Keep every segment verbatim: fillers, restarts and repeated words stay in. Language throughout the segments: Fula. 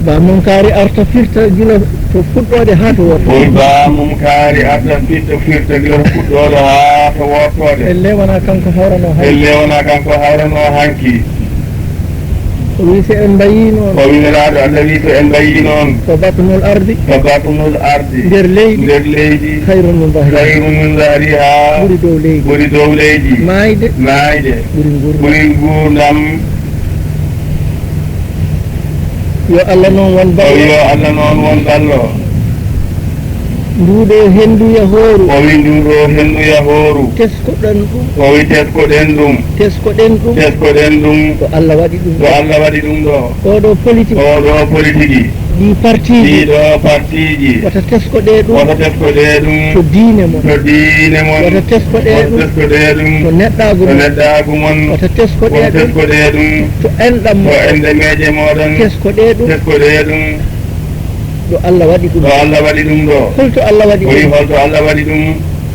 Ba Mum Kaari arta firta gila to fuɗɗoode haa to worto. Ɓooy Ba Mum Kaari arta firta, firta gila to fuɗɗoode haa to wortoode. Elle wonaa kanko hawranoo hay. Elle wonaa kanko hawranoo hanki. O wii so en mbayii noon. O wii Nelaaɗo Allah wii so en mbayii noon. Ko batnul ardi. Ko batnul ardi. Nder leydi. Nder leydi. Khayrun min zahriha. Khayrun min zahriha. Ɓuri dow leydi. Ɓuri dow leydi. Maayde. Maayde. Ɓuri nguurndam. Ɓuri nguurndam. Yo Allah noon won ballo. O yo Allah noon won ballo. Nduuɗo henndu yahooru. O wi nduuɗo henndu yahooru. Teskoɗen ɗum. O wi teskoɗen ɗum. Teskoɗen ɗum. Teskoɗen ɗum. Ko Allah waɗi ɗum. Ko Allah waɗi ɗum ɗo. Oɗo politique. Oɗo politique. Ɗi partiiji. Ɗiɗo partiiji. Wata teskoɗe ɗum. Wata teskoɗe ɗum. To diine mon. To diine mon. Wata teskoɗe ɗum. Wata teskoɗe ɗum. To neɗɗaagu mon. To neɗɗaagu mon. Wata teskoɗe ɗum. Wata teskoɗe ɗum. To enɗam mon. To enɗameeje mooɗon. Teskoɗe ɗum. Teskoɗe ɗum. Ɗo Allah waɗi ɗum. Ɗo Allah waɗi ɗum ɗo. Holto Allah waɗi ɗum? O wi holto Allah waɗi ɗum?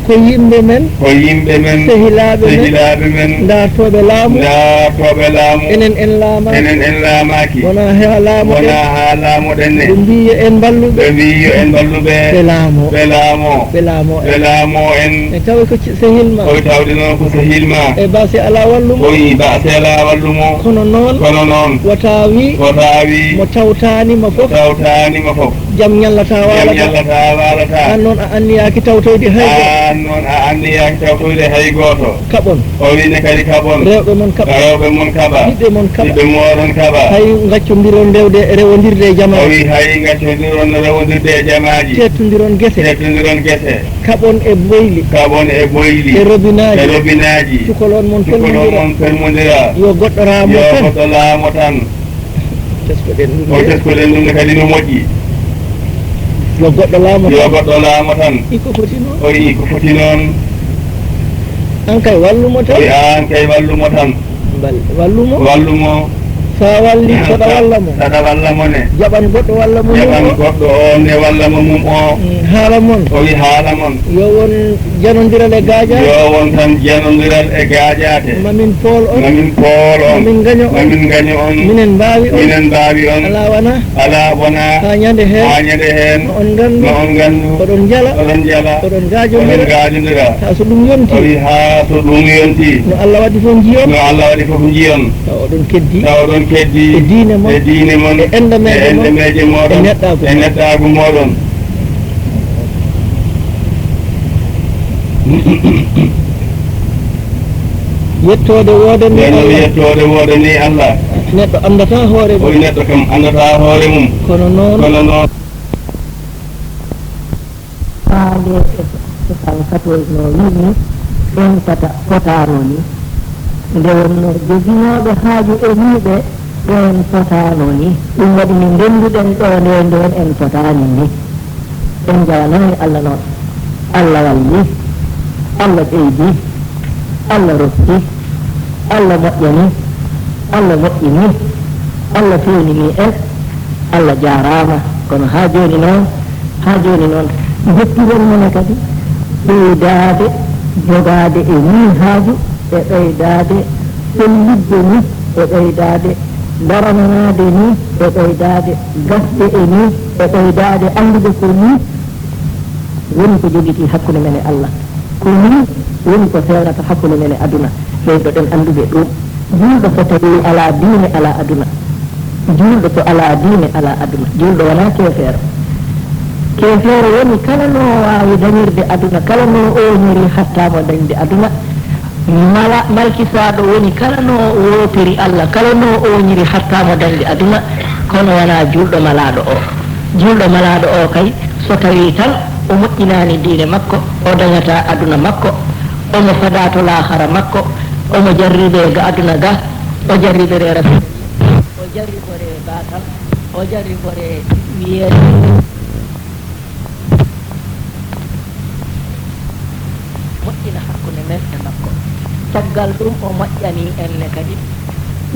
Ko yimɓe men. Ko yimɓe men. Sehilaaɓe men. Sehilaaɓe men. Ndaartooɓe laamu. Ndaartooɓe laamu. Enen en laamaaki. Enen en laamaaki. Wonaa haa laamoɗen. Wonaa haa laamoɗen ne. Ɓe mbii yo en mballu ɓe. Ɓe mbii yo en mballu ɓe. Ɓe laamoo. Ɓe laamoo. Ɓe laamoo en. Ɓe laamoo en. E tawi ko ci-, sehil ma. O wi tawde noon ko sehil ma. E ba si alaa wallu mo. O wi ba si alaa wallu mo. Kono noon. Kono noon. Wota wi. Wota wi. Mo tawtaani ma fof. Mo tawtaani ma fof. Jam ñallata, jam waalata. Ñallata, waalata. Aan noon a anniyaaki tawtoyde hay gooto. Aan noon a anniyaaki tawtoyde hay gooto. Kaɓon. O wi ne kadi kaɓon. Rewɓe mon kaɓa. Rewɓe mon kaɓa. Ɓiɓɓe mon kaɓa. Ɓiɓɓe mooɗon kaɓa. Hay ngaccondiron rewde, rewondirde e jamaaji. O wi hay ngaccondiron rewondirde e jamaaji. Teettondiron gese. Teettondiron gese. Kaɓon e boyli. Kaɓon e boyli. E robinaaji. E robinaaji. Cukalon mon. Cukalon felmondira. Mon felmondira. Yo goɗɗo laamo tan. Yo goɗɗo laamo tan. Teskoɗen ɗum. O de. Teskoɗen ɗum ne kadi no moƴƴi. Yo goɗɗo laamo tan. Yo goɗɗo laamo tan. Iko foti noon. O wi ko foti noon. Aan kay wallu mo tan. O wi aan kay wallu mo tan. Mbal-, wallu mo. Wallu mo. So a walli, saɗa walla mo. Saɗa walla mo ne. Jaɓan goɗɗo walla mo mum o. Jaɓan goɗɗo o ne walla mo mum o. Mm, haala mon. O wi haala mon. Yo won janondiral e gaajaate. Yo won tan janondiral e gaajaate. Ma min pool on. Ma min pool on. Ma min ngaño on. Ma min ngaño on. Minen mbaawi on. Minen mbaawi on. Alaa wonaa. Alaa wonaa. Haa ñande heen. Haa ñande heen. Ma on nganndu. Ma on nganndu. Oɗon njala. Oɗon njala. Oɗon ngaajondira. Oɗon ngaajondira. Haa so ɗum yonti. O wi haa so ɗum yonti. No Allah waɗi fof njiyon. No Allah waɗi fof njiyon. Tawa oɗon keddi. Tawa oɗon keddi. E diine mon. E diine mon. E enɗameeje mon. E enɗameeje mooɗon. E neɗɗaagu. E neɗɗaagu mooɗon. Yettoode woodani Allah. Yettoode woodani Allah. Neɗɗo anndata hoore mum. O wi neɗɗo kam anndata hoore mum. Kono noon. Kono noon. Faale e soixante-quatorze no wiyi ni, en pota-, potaano ni. Nde wonnoo joginooɓe haaju e wiiɓe, ɓeen potaano ni. Ɗum waɗi nde ndennduɗen ɗo nde, ndeen en potaani ni. En njawanaani Allah noon. Allah walli, Allah ɓeydi, Allah rokki, Allah moƴƴani, Allah moƴƴini, Allah feewnini en, Allah jaaraama. Kono haa jooni noon, haa jooni noon, njottiren mone kadi ɓeydaade jogaade e nii haaju, e ɓeydaade sellitde nii, e ɓeydaade darananaade nii, e ɓeydaade gasde e nii, e ɓeydaade anndude ko nii woni ko jogitii hakkunde men e Allah. Ko nii woni ko feewnata hakkunde men e aduna. Ɓeydoɗen anndude ɗum. Juulɗo so tawii alaa diine, alaa aduna. Juulɗo so alaa diine, alaa aduna. Juulɗo wonaa keefeero. Keefeero woni kala no waawi dañirde aduna, kala no ooñiri hattaama dañde aduna. Mala-, malkisaaɗo woni kala no woopiri Allah, kala no ooñiri hattaama dañde aduna, kono wonaa juulɗo malaaɗo o. Juulɗo malaaɗo o kay, so tawii tan o moƴƴinaani diine makko, o dañataa aduna makko, omo fadaa to laahara makko, omo jarribee ga aduna ga, o jarribiree Rasuul, o jarriboree baatal, o jarriboree wiyeede. Moƴƴina hakkunde men e makko. Caggal ɗum, o moƴƴanii en ne kadi.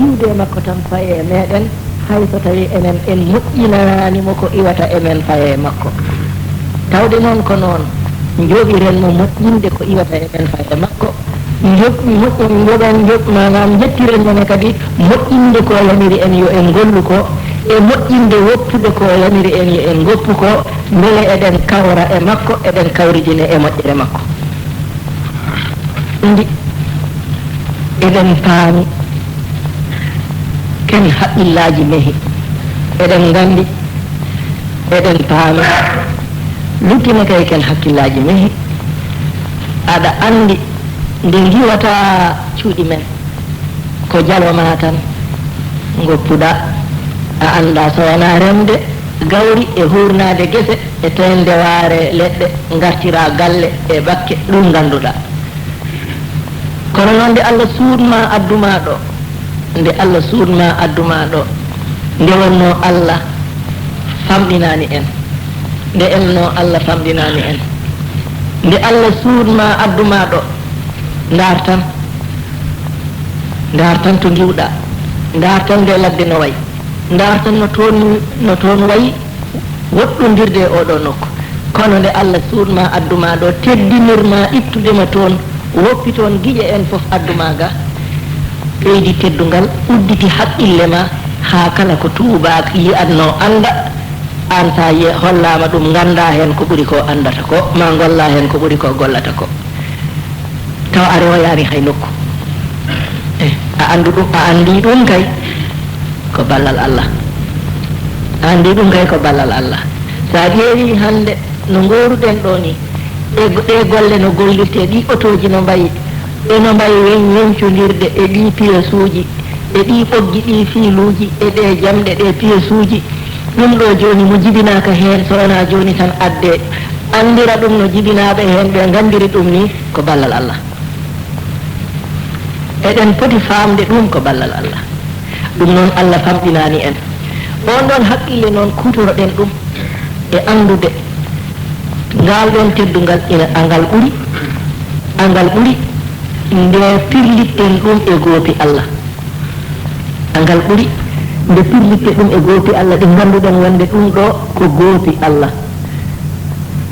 Iwde e makko tan faye e meɗen, hay so tawii enen en moƴƴinaani mo ko iwata e men faye e makko. Tawde noon ko noon, njoɓiren mo moƴƴinde ko iwata e men faye e makko. Njoɓ-, moƴƴin, njoɓen, njoɓ-, maanaam, njettiren mo ne kadi moƴƴinde ko yamiri en yo en ngollu ko, e moƴƴinde woppude ko o yamiri en yo en ngoppu ko, mbele eɗen kawra e makko, eɗen kawridine e moƴƴere makko. Ndi eɗen paami, ken haqqillaaji mehi, eɗen nganndi, eɗen paami, luttine kay ken hakkillaaji mehi, aɗa anndi nde ngiwata cuuɗi men. Ko jalo ma tan ngoppuɗa, a annda so wona remde gawri e huurnaade gese e teeŋde waare leɗɗe, ngartira galle e bakke, ɗum ngannduɗa. Kono noon nde Allah suuɗ ma addu ma ɗo, nde Allah suuɗ ma addu ma ɗo, nde wonno Allah famɗinaani en, nde elno Allah famɗinaani en, nde Allah suuɗ ma addu ma ɗo, ndaar tan. Ndaar tan to ngiwɗa, ndaar tan nde ladde no wayi, ndaar tan no toon, no toon wayi woɗɗondirde e oɗo nokku. Kono nde Allah suuɗ ma addu ma ɗo, teddinir ma ittude ma toon, woppi toon giƴe en fof addu ma ga, ɓeydi teddungal, udditi haqqille ma haa kala ko tuubaak yi'atno annda, aan sa ye-, hollaama ɗum ngannda heen ko ɓuri ko anndata ko, ma ngolla heen ko ɓuri ko gollata ko. Tawa a rewoyaani hay nokku. Eh, a anndu ɗum, a anndi ɗum kay ko ballal Allah. A anndi ɗum kay ko ballal Allah. So a ƴeewi hannde no ngooruɗen ɗo ni, ɗe, ɗe golle no gollirte, ɗi otooji no mbayi, ɗe no mbayi weñ weñcondirde e ɗi piyesuuji, e ɗi ɓoggi, ɗi fiiluuji, e ɗe jamɗe, ɗe piyesuuji. Ɗum ɗo jooni mo jibinaaka heen, so wonaa jooni tan adde, anndira ɗum no jibinaaɓe heen ɓe nganndiri ɗum ni, ko ballal Allah. Eɗen poti faamde ɗum ko ballal Allah. Ɗum noon Allah famɗinaani en. Oon ɗoon haqqille noon kuutoroɗen ɗum e anndude ngaal ɗoon teddungal ina angal ɓuri, angal ɓuri nde pirlitten ɗum e goopi Allah. Angal ɓuri nde pirlitte ɗum e goopi Allah ɗi ngannduɗen wonde ɗum ɗo ko goopi Allah.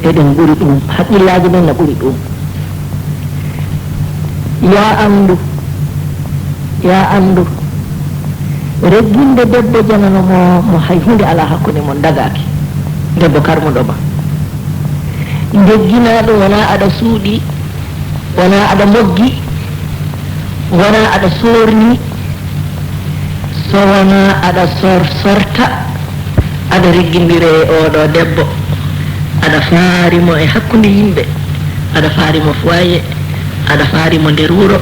Eɗen ɓuri ɗum, haqqillaaji men na ɓuri ɗum. Yaa anndu, yaa anndu, regginde debbo janano mo, mo hay huunde alaa hakkunde mon, dagaaki. Debbo karmuɗo ma. Ndegginaa ɗum, wonaa aɗa suuɗi, wonaa aɗa moggi, wonaa aɗa soorni, so wonaa aɗa sor-, sorta, aɗa reggindire e oɗo debbo, aɗa faari mo e hakkunde yimɓe, aɗa faari mo foyer, aɗa faari mo nder wuro,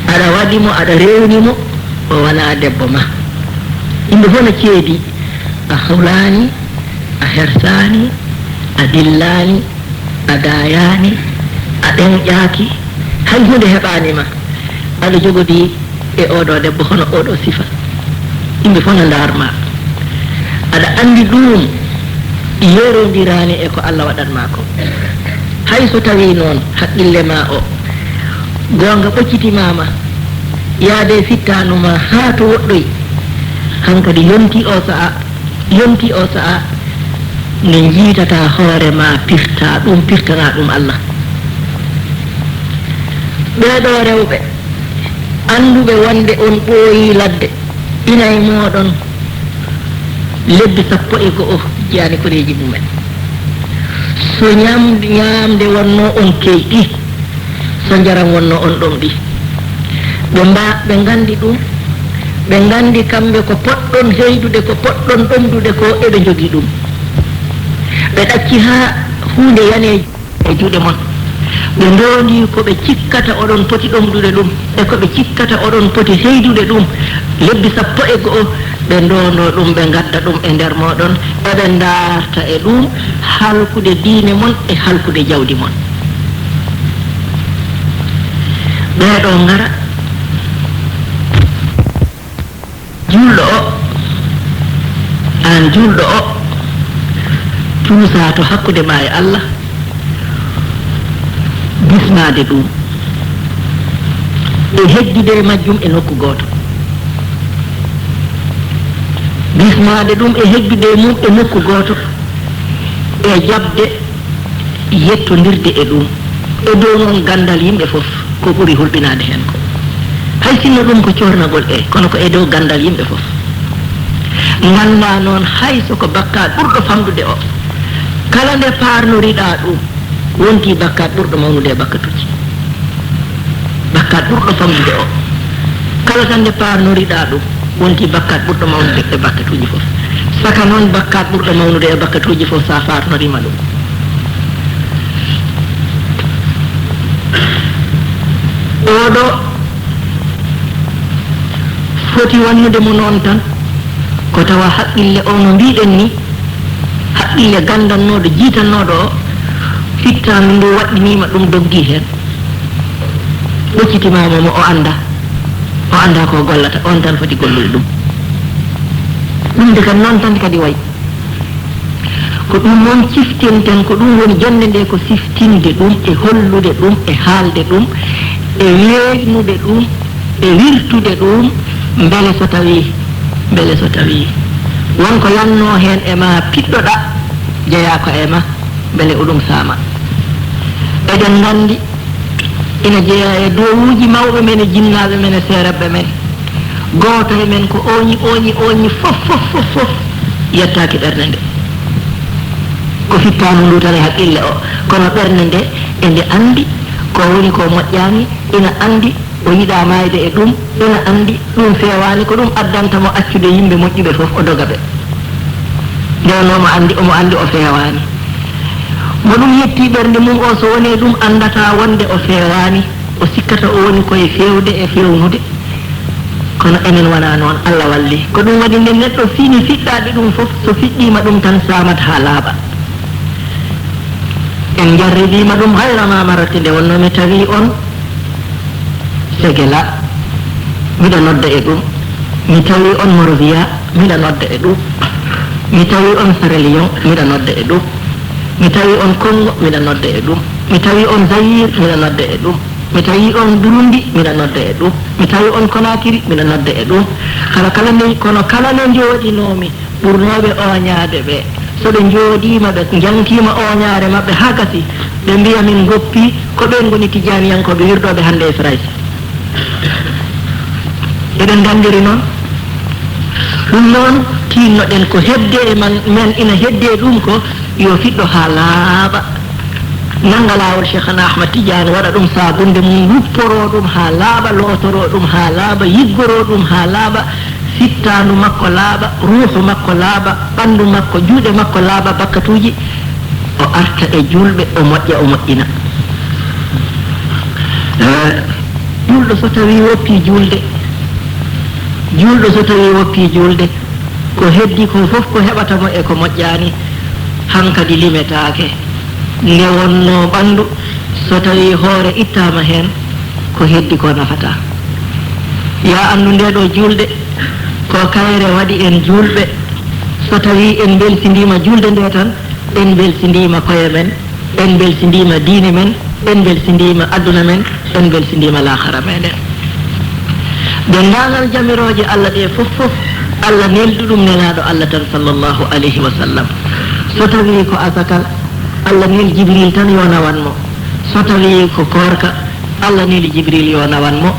aɗa waɗi mo, aɗa rewni mo, o wonaa debbo ma. Yimɓe fof no ceedi, a hawlaani, a hersaani, a dillaani, a daayaani, a ɗenƴaaki, hay huunde heɓaani ma. Aɗa jogodii e oɗo debbo hono oɗo sifa. Yimɓe fof no ndaar ma. Aɗa anndi ɗum yerondiraani e ko Allah waɗat ma ko. Hay so tawii noon haqqille ma o, goonga ɓoccitimaa ma, yaade fittaanu ma haa to woɗɗoyi. Hankadi yonti o sa'a, yonti o sa'a nde njiitata hoore ma pirta ɗum, pirtana ɗum Allah. Ɓee ɗoo rewɓe annduɓe wonde on ɓooyi ladde, ina e mooɗon lebbi sappo e go'o jiyani koreeji mumen. So ñaam-, ñaamde wonno on keyɗi, so njaram wonno on ɗomɗi. Ɓe mba-, ɓe nganndi ɗum, ɓe nganndi kamɓe ko poɗɗon heydude, ko poɗɗon ɗomɗude ko, eɓe njogii ɗum. Ɓe ɗacci haa huunde yani e juuɗe mon. Ɓe ndoondi ko ɓe cikkata oɗon poti ɗomɗude ɗum, e ko ɓe cikkata oɗon poti heydude ɗum. Lebbi sappo e go'o, ɓe ndoondo ɗum, ɓe ngadda ɗum e nder mooɗon, eɓe ndaarta e ɗum halkude diine mon e halkude jawdi mon. Ɓee ɗoo ngara, juulɗo o, aan juulɗo o, cuusaa to hakkunde ma e Allah, bismaade ɗum e heddude e majjum e nokku gooto. Bismaade ɗum e heddude e mum e nokku gooto, e jaɓde yettondirde e ɗum. E dow noon ganndal yimɓe fof, ko ɓuri hulɓinaade heen ko, hay sinno ɗum ko coornagol e, kono ko e dow ganndal yimɓe fof. Nganndaa noon hay so ko bakkaat ɓurɗo famɗude o, kala nde paarnoriɗaa ɗum, wonti bakkaat ɓurɗo mawnude e bakkatuuji. Bakkaat ɓurɗo famɗude o, kala tan nde paarnoriɗaa ɗum, wonti bakkaat ɓurɗo mawnude e bakkatuuji fof. Saka noon, bakkaat ɓurɗo mawnude e bakkatuuji fof, so a faarnoriima ɗum. Oɗo foti wannude mo noon tan, ko tawa haqqille o, no mbiɗen ni, haqqille ganndannooɗo, jiitannooɗo o, fittaandu ndu waɗɗiniima ɗum, doggi heen. Ɓoccitimaama mo, o annda, o annda ko gollata, on tan foti gollude ɗum. Ɗum de kam noon tan kadi wayi. Ko ɗum noon ciftinten, ko ɗum woni jonnde nde, ko siftinde ɗum e hollude ɗum e haalde ɗum e weeɓnude ɗum e wirtude ɗum, mbele so tawii, mbele so tawii won ko yannoo heen e ma, piɗɗoɗaa, jeyaa ko e ma, mbele oɗum saama. Eɗen nganndi ina jeyaa e duwawuuji mawɓe men e jinnaaɓe men e seerebɓe men. Gooto e men ko ooñi, ooñi, ooñi, fof, fof, fof, fof yettaaki ɓernde nde. Ko fittaandu ndu tan e haqqille o, kono ɓernde nde ene anndi ko woni ko moƴƴaani, ina anndi o yiɗaa maayde e ɗum, ina anndi ɗum feewaani, ko ɗum addanta mo accude yimɓe moƴƴuɓe fof, o doga ɓe. Nde wonnoo omo anndi, omo anndi o feewaani. Mo ɗum yettii ɓernde mum o, so wonii ɗum, anndataa wonde o feewaani, o sikkata o woni koye feewde e feewnude. Kono enen wonaa noon, Allah walli. Ko ɗum waɗi nde neɗɗo fini fiɗɗaade ɗum fof, so fiɗɗiima ɗum tan saamat haa laaɓa. En njarribiima ɗum hayra ma marrati, nde wonnoo mi tawi on Segela, miɗa nodda e ɗum. Mi tawi on Morovia, miɗa nodda e ɗum. Mi tawi on Sierra Leone, miɗa nodda e ɗum. Mi tawi on Congo, miɗa nodda e ɗum. Mi tawi on Zaïre, miɗa nodda e ɗum. Mi tawi on Burundi, miɗa nodda e ɗum. Mi tawi on Conakry, miɗa nodda e ɗum. Kala, kala nde, kono kala nde njooɗinoomi, ɓurnooɓe ooñaade ɓe, so ɓe njooɗiima, ɓe njantiima ooñaare maɓɓe haa gasi, ɓe mbiya min ngoppii, ko ɓeen ngoni tijaaniyankooɓe wirɗooɓe hannde e Farayse. Eɗen nganndiri noon. Ɗum noon, tiinno-ɗen ko hedde e man, men ina hedde ɗum ko yo fiɗɗo haa laaɓa. Nannga laawol Cheikhana Ahmad Tidiane, waɗa ɗum saabunde mum, wupporoo ɗum haa laaɓa, lootoroo ɗum haa laaɓa, yiggoroo ɗum haa laaɓa, fittaandu makko laaɓa, ruuhu makko laaɓa, ɓanndu makko, juuɗe makko laaɓa, bakkatuuji, o arta e juulɓe, o moƴƴa, o moƴƴina. Eh, juulɗo so tawii woppii juulde, juulɗo so tawii woppii juulde, ko heddi ko fof ko heɓata mo e ko moƴƴaani, hankadi limetaake. Nde wonnoo ɓanndu, so tawii hoore ittaama heen, ko heddi ko nafataa. Yaa anndu, ndee ɗoo juulde, ko kayre waɗi en juulɓe. So tawii en mbelsindiima juulde nde tan, en mbelsindiima koye men, en mbelsindiima diine men, en mbelsindiima aduna men, en mbelsindiima laakhara meɗen. Denndaangal jamirooje Allah ɗe fof fof, Allah neldi ɗum Nelaaɗo Allah tan, sallallahu alayhi wa sallam. So tawii ko asakal, Allah neli Jibril tan yo nawan mo. So tawii ko koorka, Allah neli Jibril yo nawan mo.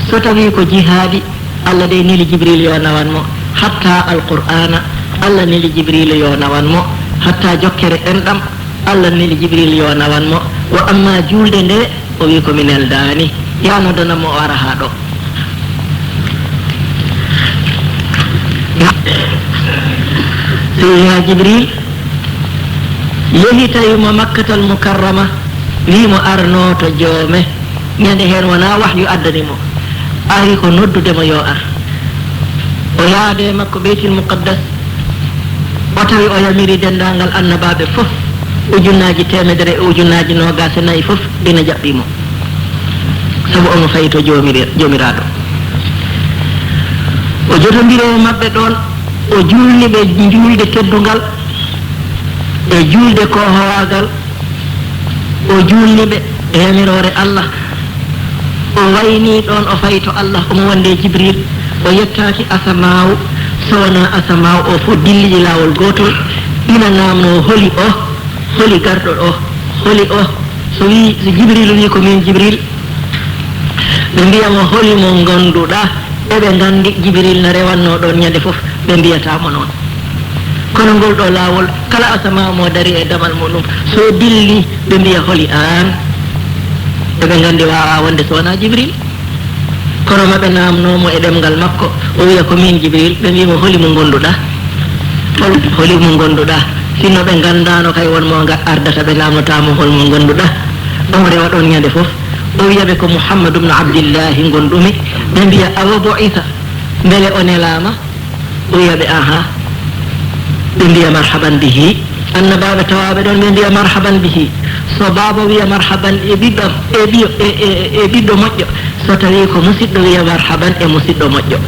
So tawii ko jihaadi, Allah dey neli Jibril yo nawan mo. Hatta Alqur'aana, Allah neli Jibril yo nawan mo. Hatta jokkere enɗam, Allah neli Jibril yo nawan mo. Wa amma juulde nde, o wi ko mi neldaani. Ya noddana mo, o ara haa ɗo. Seydina Jibril yehi tawi mo Makkatal Mukarrama, wi mo arno to joome. Ñande heen wonaa wahyu addani mo, ari ko noddude mo yo ar. O yaade e makko Beytil Muqaddas, o tawi o yamiri denndaangal annabaaɓe fof, ujunnaaji teemedere e ujunnaaji noogaas e nayi fof ina jaɓɓii mo, sabu omo fayi to joomiri-, joomiraaɗo. O jotondiri e maɓɓe ɗoon, o juulni ɓe juulde teddungal e juulde koohowaagal, o juulni ɓe e yamiroore Allah. O waynii ɗoon, o fayi to Allah, omo wonde e Jibril. O yettaaki asamaaw, so wonaa asamaaw o fof dillidi laawol gootol, ina naamnoo holi o, holi garɗo ɗo, holi o. So wii, so Jibril wii ko miin Jibril, ɓe mbiya mo, holi mo ngonduɗaa? Eɓe nganndi Jibril na rewannoo ɗoon ñande fof, ɓe mbiyata mo noon. Kono ngol ɗo laawol, kala asamaa mo dari e damal muɗum, so dilli, ɓe mbiya, "Holi aan?" Eɓe nganndi waawaa wonde so wonaa Jibril. Kono maɓe naamnoo mo e ɗemngal makko, o wiya, "Ko miin Jibril." Ɓe mbiya mo, "Holi mo ngonduɗaa? Hol, holi mo ngonduɗaa?" Sinno ɓe nganndaano kay won mo nga ardata, ɓe naamnotaa mo, "Hol mo ngonduɗaa?" O rewa ɗoon ñande fof, o wiya ɓe, "Ko Muhammadu bnu Abdillahi ngonɗumi." Ɓe mbiya, "Awa bu'itha, mbele o nelaama?" O wiya ɓe, "Aha." Ɓe mbiya, "Marhaban bihi." Annabaaɓe tawaaɓe ɗoon, ɓe mbiya, "Marhaban bihi." So baaba wiya, "Marhaban e ɓiɗɗo, e ɓiyo, e, e, e ɓiɗɗo moƴƴo." So tawii ko musiɗɗo wiya, "Marhaban e musiɗɗo moƴƴo."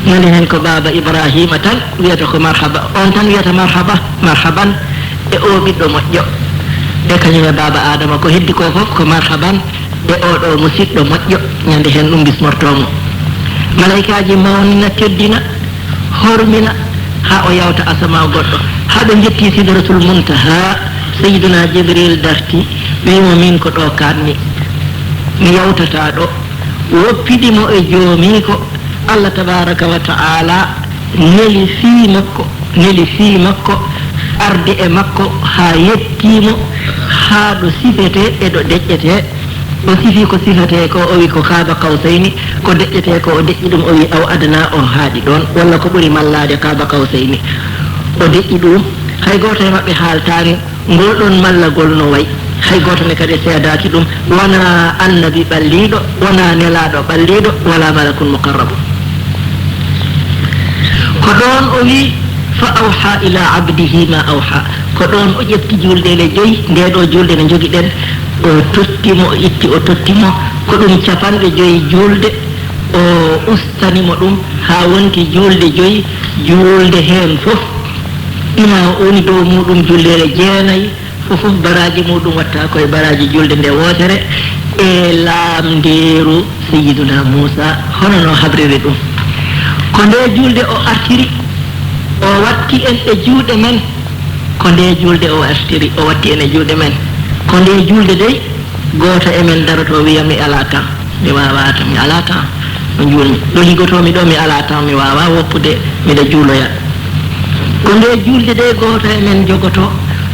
Nani heen ko baaba Ibrahima tan wiyata ko marhaba, on tan wiyata, "Marhaba, marhaban e o ɓiɗɗo moƴƴo." E kañum e baaba Adama, ko heddi ko fof ko marhaban e oɗo musiɗɗo moƴƴo, ñande heen ɗum bismortoo mo. Malaykaaji mawnina, teddina, hormina, haa o yawta asamaa goɗɗo, haa ɓe njetti Sidratul Muntaha. Sayyiduna Jibril darti, wii mo, "Miin ko ɗo kaanmi, mi yawtataa ɗo." Woppidi mo e joomiiko, Allah tabaaraka wa ta'ala neli fii makko, neli fii makko, ardi e makko haa yettii mo, haa ɗo sifetee e ɗo deƴƴetee. O sifii ko sifetee ko, o wi ko Qaaba Qawsayni, ko deƴƴetee ko, o deƴƴi ɗum, o wi aw adnaa, o haaɗi ɗoon, walla ko ɓuri mallaade Qaaba Qawsayni. O deƴƴi ɗum, hay gooto e maɓɓe haaltaani ngol ɗoon mallagol no wayi. Hay gooto ne kadi seedaaki ɗum, wonaa annabi ɓalliiɗo, wonaa nelaaɗo ɓalliiɗo, wala malakun muqarrabu. Ko ɗoon o wi, "Fa awha ila abdihi ma awha." Ko ɗoon o ƴefti juulɗe ɗe joyi, nde ɗo juulde no njogiɗen, o totti mo, o itti, o totti mo. Ko ɗum capanɗe joyi juulde, o ustani mo ɗum haa wonti juulde joyi, juulde heen fof ina woni dow muɗum juldeere jeenayi, fof fof baraaji muɗum watta koye baraaji julde nde wootere e laamndeeru Sayyiduna Muusa, hono no habriri ɗum. Ko nde julde o artiri, o watti en e juuɗe men. Ko nde julde o artiri, o watti en e juuɗe men. Ko nde julde dey, gooto e men daroto wiya, "Mi alaa temps, mi waawaa temps, mi alaa temps no njuulmi. Ɗo ligotoomi ɗo, mi alaa temps, mi waawaa woppude, miɗa juuloya." Ko nde julde de gooto e men jogoto,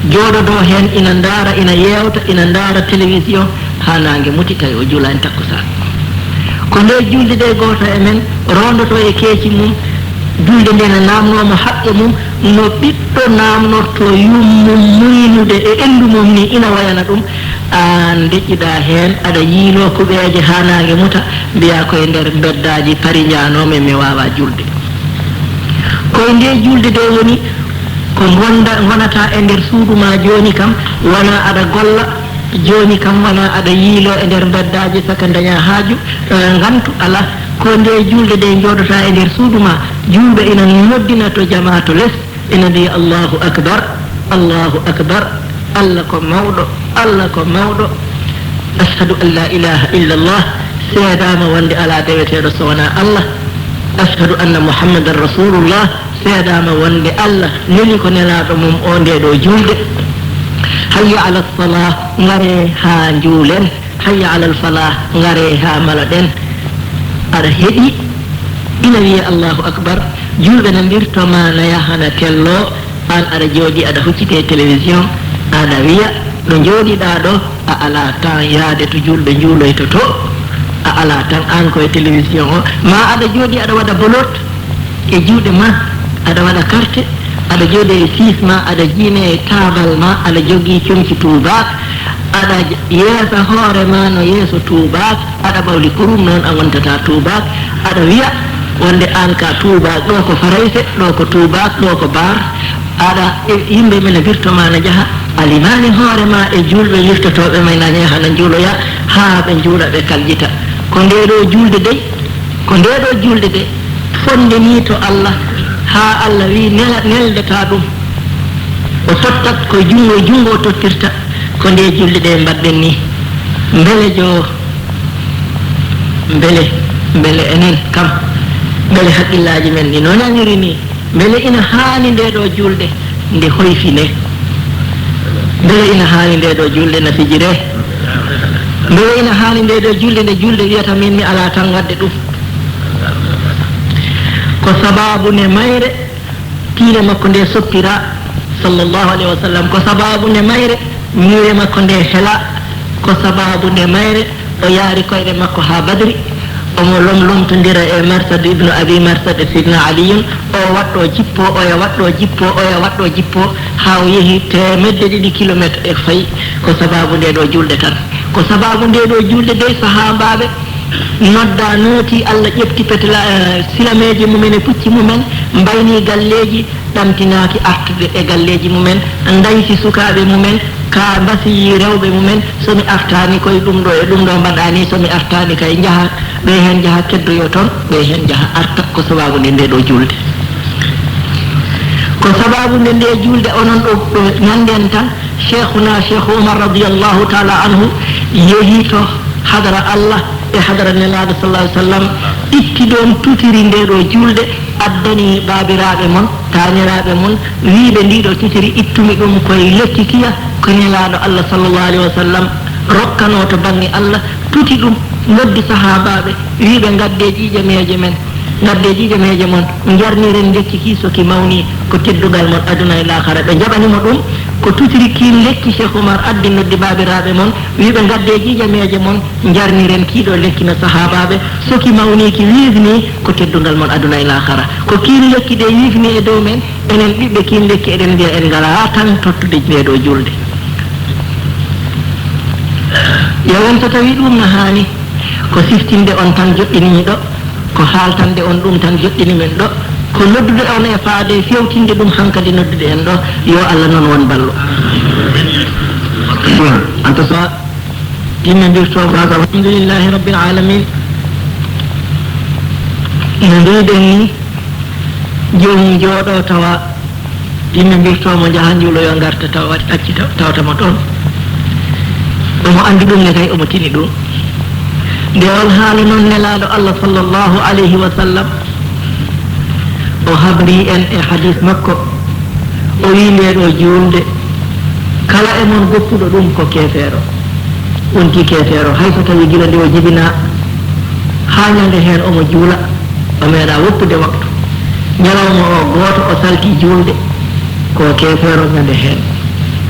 jooɗodoo heen, ina ndaara, ina yeewta, ina ndaara télévision haa naange muti, tawi o juulaani takkusaan. Ko nde julde de gooto e men roondoto e keeci mum, julde nde na naamnoo mo haqqe mum, no ɓiɗɗo naamnorto yummum muynude e enndu mum ni, ina wayana ɗum. Aan ndeƴƴiɗaa heen, aɗa yiiloo kuɓeeje haa naange muta, mbiyaa ko e nder mbeddaaji Pari njaanoomi, mi waawaa juulde. Ko e nde juulde de woni ko ngonda-, ngonata e nder suudu ma jooni kam, wonaa aɗa golla, jooni kam wonaa aɗa yiiloo e nder mbeddaaji saka ndañaa haaju, eh, ngantu, alaa. Ko nde juulde de njooɗotaa e nder suudu ma, juulɓe ina noddina to jamaa to les, ina mbiya, "Allahu akbar, Allahu akbar, Allah ko mawɗo, Allah ko mawɗo. Ashhadu an la ilaha illa Allah, seedaama wonde alaa deweteeɗo so wonaa Allah. Ashhadu anna Muhammadan Rasulullah, seedaama wonde Allah neli ko nelaaɗo mum o nde ɗo juulde. Hayya ala salah, ngare haa njuulen." Hayya alal falah, ngare haa mbaloɗen. Aɗa heɗi, ina wiya Allahu akbar, juulɓe na mbirto ma na yaha na tello, aan aɗa jooɗi aɗa hucciti e télévision, aɗa wiya ɗo njooɗiɗaa ɗo, a alaa temps yaade to juulɓe njuuloyto to, a alaa temps aan ko e télévision o, ma aɗa jooɗi aɗa waɗa bolot e juuɗe ma, aɗa waɗa karte, aɗa jooɗi e siis ma, aɗa jiime e taabal ma, aɗa jogii comci tuubaak, aɗa j-, yeesa hoore ma no yeeso tuubaak, aɗa ɓawli kurum, noon a wontata tuubaak, aɗa wiya wonde aan ka tuubaak, ɗo ko farayse, ɗo ko tuubaak, ɗo ko baar, aɗa, e, yimɓe mene mbirto ma na njaha, a limaani hoore ma e juulɓe wirtotooɓe ma na njaha na njuuloya, haa ɓe njuula ɓe kaljita. Ko nde ɗo juulde dey, ko nde ɗo juulde de, fonde ni to Allah, haa Allah wi nela-, neldata ɗum. O tottat ko junngo, junngo o tottirta, ko nde julde ɗe mbaɗɗen ni. Mbele jo, mbele, mbele enen kam, mbele haqqillaaji men ɗi no naniri ni, mbele ina haani nde ɗo julde nde hoyfine? Mbele ina haani nde ɗo julde na fijire? Mbele ina haani nde ɗo julde, nde julde wiyata min mi alaa tan waɗde ɗum? Ko sabaabu nde mayre tiinde makko nde soppira, sallallahu alayhi wa sallam. Ko sabaabu nde mayre ñiire makko nde hela. Ko sabaabu nde mayre o yaari koyɗe makko haa Badri. Omo lomlomtondira e Marsad ibnu Abi Marsad e Sidna Aliyun. O waɗɗo jippo, oya waɗɗo jippo, oya waɗɗo jippo, haa o yehi teemedde ɗiɗi kilomeeter e fayi. Ko sabaabu nde ɗo juulde tan. Ko sabaabu nde ɗo juulde dey, sahaabaaɓe nodda, nooti, Allah ƴefti petla-, eh, silameeji mumen e pucci mumen, mbayni galleeji, ɗamtinaaki artude e galleeji mumen, ndaysi sukaaɓe mumen, ka mbasi rewɓe mumen, so mi artaani koye ɗum ɗo e ɗum ɗo mbaɗaa ni, so mi artaani kay njaha, ɓe heen njaha keddoyo toon, ɓe heen njaha arta, ko sabaabu nde nde ɗo juulde. Ko sabaabu nde nde juulde onon ɗo, ɗo ñanden tan, Cheikhuna Cheikh Umar radiyallahu taala anhu yehi to hadara Allah e hadara Nelaaɗo sallallahu alaihi wasallam, itti ɗoon tutiri nde ɗo juulde, addani baabiraaɓe mon, taaniraaɓe mon, wiiɓe ndiɗo tutiri ittumi ɗum koye lekki kiya ko Nelaaɗo Allah sallallahu alaihi wasallam rokkanoo to bannge Allah, tuti ɗum, noddi sahaabaaɓe, wiiɓe ngadde ƴiiƴameeje men. Ngadde ƴiiƴameeje mon, njarniren lekki ki so ki mawni, ko teddungal mon aduna e laakhara. Ɓe njaɓani mo ɗum, ko tutiri kiin lekki Cheikh Oumar addi noddi baabiraaɓe mon, wi ɓe ngadde ƴiiƴameeje mon, njarniren kii ɗo lekki no sahaabaaɓe, so ki mawni ki wiifni, ko teddungal mon aduna e laakhara. Ko kiin lekki de wiifni e dow men, enen ɓiɓɓe kiin lekki eɗen mbiya en ngalaa tan tottude nde ɗo juulde. Yo won so tawi ɗum no haani, ko siftinde on tan joɗɗiniiɗo, ko haaltande on ɗum tan joɗɗini men ɗo, ko noddude on e faade fewtinde ɗum hankadi noddude en ɗo, yo Allah noon won ballo. Anta sa timmindirto baaba. Alhamdulillahi rabbil alamin. No mbiɗen ni, joomum jooɗo tawa yimɓe mbirtoo mo, njaha njuuloyo ngarta tawa acci taw-, tawata mo toon. Omo anndi ɗum ne kay, omo tini ɗum. Nde on haala noon Nelaaɗo Allah sallallahu alayhi wa sallam, o habri en e hadis makko, o wii nde ɗo juulde, kala e mon goppuɗo ɗum ko keefeero. Wonti keefeero, hay so tawi gila nde o jibinaa haa ñande heen omo juula, o meeɗaa woppude waktu. Ñalawma o gooto o salti juulde, ko keefeero ñande heen.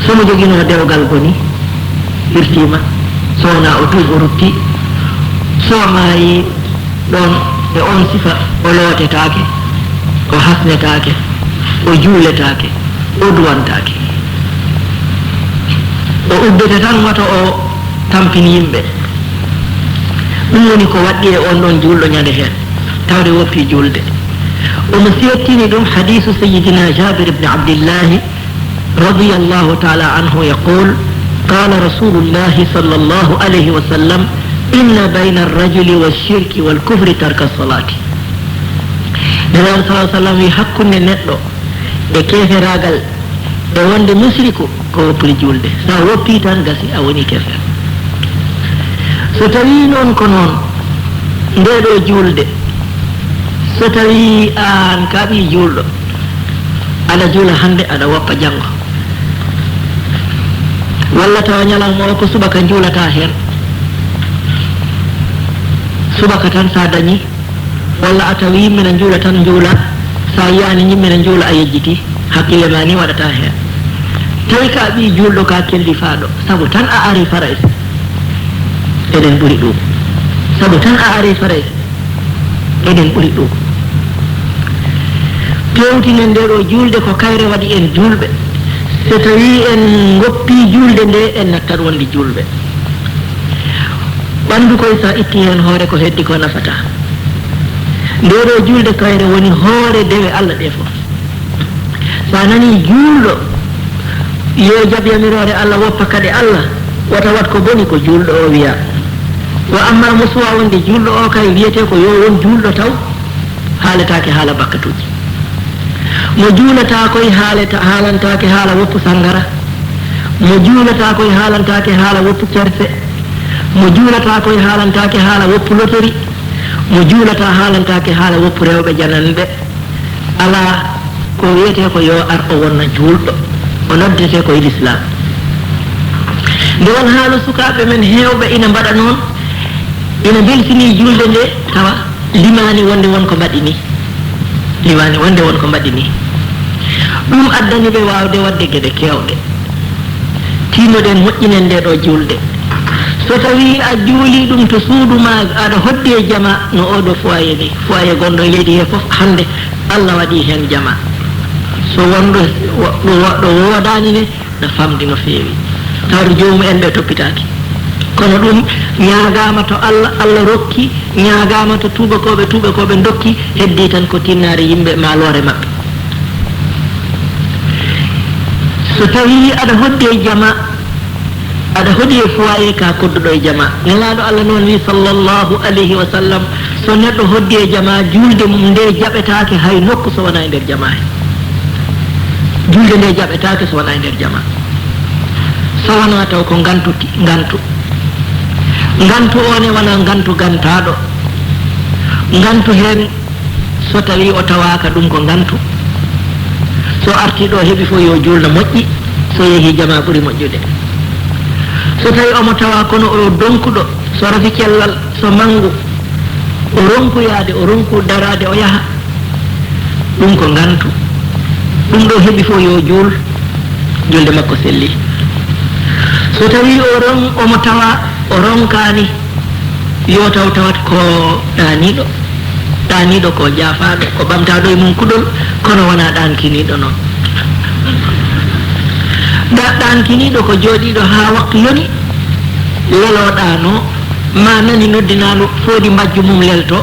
So mo joginoo dewgal boni, hirtiima, so wonaa o tuub o rutti, so maayi, ɗoon e oon sifa o lootetaake, o hasnetaake, o juuletaake, o duwantaake. O uddete tan wata o tampin yimɓe. Ɗum woni ko waɗɗi e oon ɗoon juulɗo ñande heen, tawde woppi juulde. Omo seettini ɗum hadiisu Sayyidina Jaabir ibn Abdillahi, رضي الله تعالى عنه يقول: قال رسول الله صلى الله عليه وسلم: إن بين الرجل والشرك والكفر ترك الصلاة. Nelaaɗo sallallahu alaihi wasallam wi, hakkunde neɗɗo e keeferaagal e wonde musriku ko woppude juulde. So a woppii tan gasi, a woni keefeero. So tawii noon ko noon, nde ɗo juulde, so tawii aan ka ɓii juulɗo, aɗa juula hannde, aɗa woppa janngo. Walla tawa ñalawma o ko subaka njuulataa heen. Subaka tan so a dañii, walla a tawi yimɓe na njuula tan njuula, so a yiyaani yimɓe na njuula a yejjitii, hakkille ma ni waɗataa heen. Tawi ka ɓii juulɗo, ka kellifaaɗo, sabu tan a ari Farayse, eɗen ɓuri ɗum. Sabu tan a ari Farayse, eɗen ɓuri ɗum. Pewtinen nde ɗo juulde, ko kayre waɗi en juulɓe. So tawii en ngoppii juulde nde, en nattat wonde juulɓe. Ɓanndu koy, so a ittii heen hoore, ko heddi ko nafataa. Nde ɗo juulde kayre woni hoore dewe Allah ɗe fof. So a nanii juulɗo, yo jab yamiroore Allah, woppa kaɗe Allah, wata waɗ ko boni, ko juulɗo o wiya. Wa amma mo suwaa wonde juulɗo o kay, wiyetee ko yo won juulɗo taw, haaletaake haala bakkatuuji. Mo juulataa koy haaleta-, haalantaake haala woppu sanngara. Mo juulataa koy haalantaake haala woppu cerse. Mo juulataa koy haalantaake haala woppu lotori. Mo juulataa haalantaake haala woppu rewɓe jananɓe. Alaa, ko wiyetee ko yo ar o wonna juulɗo, o noddetee ko e Lislaam. Nde won haala sukaaɓe men heewɓe ina mbaɗa noon, ina mbelsinii juulde nde, tawa limaani wonde won ko mbaɗi nii. Liwaani wonde won ko mbaɗi nii. Ɗum addani ɓe waawde waɗde geɗe keewɗe. Tinnoɗen moƴƴinen ndee ɗoo juulde. So tawii a juulii ɗum to suudu maa, aɗa hoddi e jama no oo ɗoo foyer nii. Foyer gonɗo e leydi hee fof hannde, Alla waɗii heen jama. So wonɗo wo-, ɗo wo-, ɗo woodaani ne, na famɗi no feewi. Tawde joomum en ɓe toppitaaki. Kono ɗum ñaagaama to Alla, Alla rokki, ñaagaama to tuubakooɓe, tuubakooɓe ndokki, heddii tan ko tinnaare yimɓe maa loore maɓɓe. So tawii aɗa hoddi e jama, aɗa hoɗi e foyer ka kodduɗo e jama. Nelaaɗo Alla noon wi, sallallahu alayhi wa sallam, so neɗɗo hoddi e jama, juulde mum nde jaɓetaake hay nokku so wonaa e nder jama he. Juulde nde jaɓetaake so wonaa e nder jama. So wonaa taw ko ngantu ki-, ngantu. Ngantu o ne wonaa ngantu gantaaɗo. Ngantu heen so tawii o tawaaka, ɗum ko ngantu. So artii ɗo heɓi fof yo juul no moƴƴi, so yehii jama ɓuri moƴƴude. So tawii omo tawaa kono o donkuɗo, so rafi cellal, so manngu, o ronku yahde, o ronku daraade, o yaha. Ɗum ko ngantu. Ɗum ɗo heɓi fof yo juul, juulde makko selli. So tawii o ron-, omo tawa o ronkaani, yo taw tawat ko ɗaaniiɗo. Ɗaaniiɗo ko jaafaaɗo, ko ɓamtaaɗo e mum kuɗol, kono wonaa ɗaankiniiɗo noon. Ɗa-, ɗaankiniiɗo ko jooɗiiɗo haa waktu yoni, leloo ɗaanoo, ma nani noddinaandu, foodi mbajju mum lelto,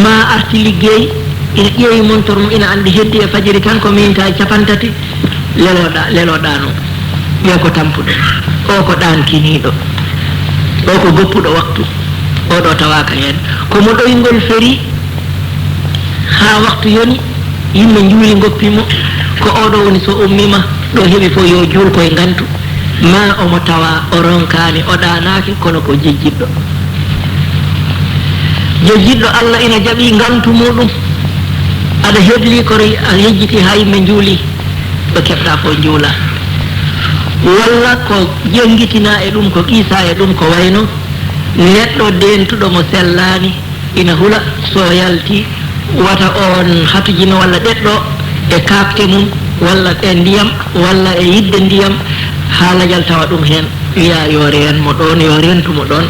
ma arti liggey, ina ƴeewi montor mum, ina anndi heddi e fajiri tan ko minitaaji capantati, leloo ɗa-, leloo ɗaanoo. Ɓe ko tampuɗo, o ko ɗaankiniiɗo, o ko goppuɗo waktu, o ɗo tawaaka heen. Ko mo ɗoyngol feri haa waktu yoni, yimɓe njuuli ngoppi mo, ko o ɗo woni so ummima, ɗo heɓi fof yo juul koye ngantu. Ma omo tawa o ronkaani, o ɗaanaaki, kono ko jejjitɗo. Jejjitɗo Alla ina jaɓi ngantu muɗum. Aɗa hedli ko re-, a yejjiti haa yimɓe njuuli, ɗo keɓɗa fof njuula. Walla ko jenngitina e ɗum, ko qiisa e ɗum, ko wayno neɗɗo dentuɗo mo sellaani, ina hula, so yalti, wata oon hatujino walla ɗeɗɗo e kaakte mum, walla e ndiyam, walla e yiɗde ndiyam, haa lajal tawa ɗum heen, wiya yo reen mo ɗoon, yo reentu mo ɗoon.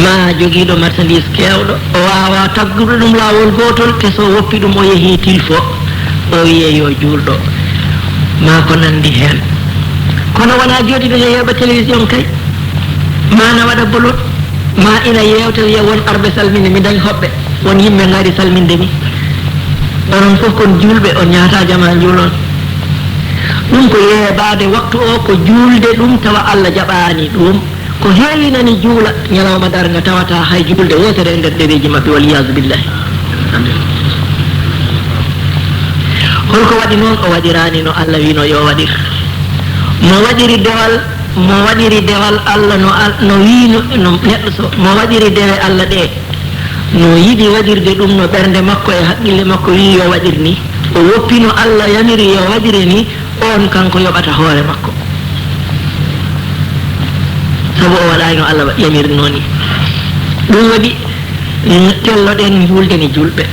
Ma jogiiɗo marchandise keewɗo, o waawa taggude ɗum laawol gootol, te so woppi ɗum, o yehii tilfo, o wiye yo juulɗo, ma ko nanndi heen. Kono wonaa jooɗiiɗo yo heɓa télévision kay, ma na waɗa bolol. Ma ina yeewta, wiya won arɓe salminde, mi dañ hoɓɓe, won yimɓe ngari salminde mi. Onon fof kon juulɓe, on ñaata jama njuulon. Ɗum ko yeebaade waktu o, ko juulde ɗum tawa Alla jaɓaani ɗum. Ko heewi nani juula ñalawma darnga tawata hay juulde wootere e nder ɗereeji maɓɓe, wal iyaazu billahi. Holko waɗi noon? O waɗiraani no Alla wiino yo waɗir. Mo waɗiri dewal Mo waɗiri dewal Alla no Al-, no wiino, no neɗɗo so, mo waɗiri dewe Alla ɗe, no yiɗi waɗirde ɗum no ɓernde makko e haqqille makko wiyi yo waɗir ni. O woppi no Alla yamiri yo waɗire ni, oon kanko yoɓata hoore makko. Sabu o waɗaay no Alla yamirnoo ni. Ɗum waɗi, mm, telloɗen njuulde ni juulɓe.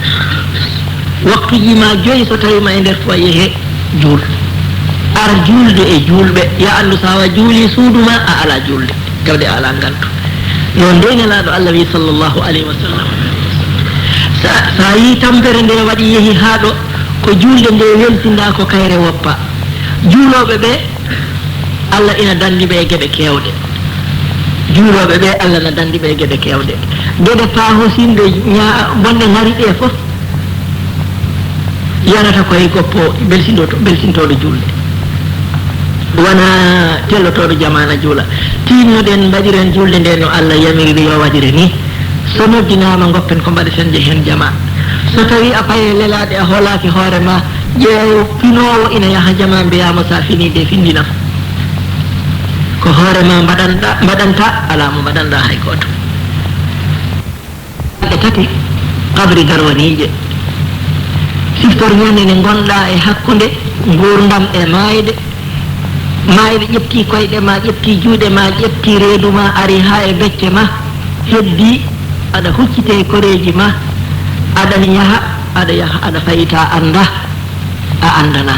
Waktuuji ma joyi, so tawii ma e nder foyer he, juul. Ar juulde e juulɓe. Ya anndu, so a juulii suudu ma, a alaa juulde. Tawde a alaa ngantu. Noon dey Nelaaɗo Alla wi, sallallahu alayhi wa sallam. Sa, sa yii tampere nde waɗi yehi haa ɗo, ko juulde nde welsinda ko kayre woppa. Juulooɓe ɓe, Alla ina danndi ɓe e geɗe keewɗe. Juulooɓe ɓe, Alla na danndi ɓe e geɗe keewɗe. Geɗe paahosinɗe ña-, bonɗe ŋari ɗe fof, yanata koye goppo belsintooɗo, belsintooɗo juulde. Wona tellotooɗo jamaana juula. Tinnoɗen, mbaɗiren juulde nde no Alla yamiriri yo waɗire ni. So noddinaama, ngoppen ko mbaɗeten, njehen jama. So tawii a paye lelaaɗe, a hoolaaki hoore ma, ƴeew pinoowo ina yaha jama, mbiyaa mo, so a finii de, findinam. Ko hoore ma mbaɗanɗa, mbaɗanta, alaa mo mbaɗanɗa hay gooto. Balɗe tati, qabri garwaniije. Siftor ñande nde ngonɗa e hakkunde nguurndam e maayde. Maayde ƴefti koyɗe ma, ƴefti juuɗe ma, ƴefti reedu ma, ari haa e becce ma. Heddi, aɗa huccite e koreeji ma, aɗa yaha, Aɗa yaha, aɗa fayta, annda, a anndana.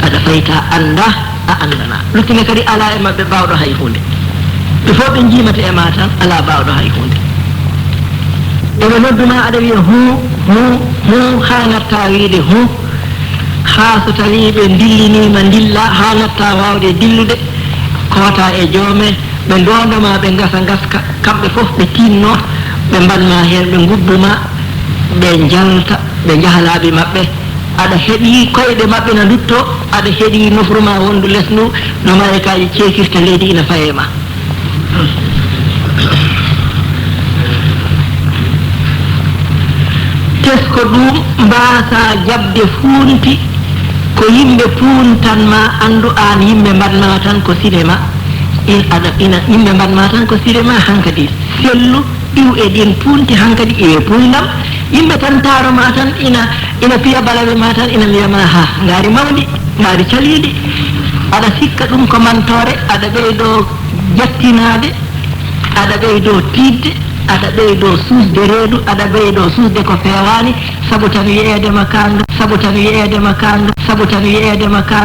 Aɗa fayta, annda, a anndana. Luttine kadi alaa e maɓɓe baawɗo hay huunde. Ɓe fof ɓe njiimata e ma tan, alaa baawɗo hay huunde. Ɓe nodduma, aɗa wiya huu, huu, huu, haa ngatta wiide huu. Haa so tawii ɓe ndilliniima, ndilla, haa ngatta waawde dillude, koota e joome, ɓe ndoondoma, ɓe ngasa ngaska, kamɓe fof ɓe tiinno, ɓe mbaɗma heen, ɓe ngubbuma, ɓe njalta, ɓe njaha laabi maɓɓe. Aɗa heɗii koyɗe maɓɓe na ndutto, aɗa heɗii nofru ma wondu les ndu, no malaykaaji ceekirta leydi ina faye ma. Tesko ɗum mbaasa jaɓde fuunti, ko yimɓe puuntan ma, anndu aan yimɓe mbaɗma tan ko cinéma. In aɗa, ina, yimɓe mbaɗma tan ko cinéma hankadi. Sellu, iw e ɗin puunti hankadi, iwe puundam. Yimɓe tan taaro ma tan, ina, ina piya balaɓe ma tan, ina mbiya ma, "Ha, ngaari mawndi, ngaari caliindi." Aɗa sikka ɗum ko mantoore, aɗa ɓeydo jattinaade, aɗa ɓeydo tiiɗde, aɗa ɓeydo suusde reedu, aɗa ɓeydo suusde ko feewaani, sabu tan wiyeede ma kaanga, sabu tan wiyeede ma kaanga, sabu tan wiyeede ma kaanga.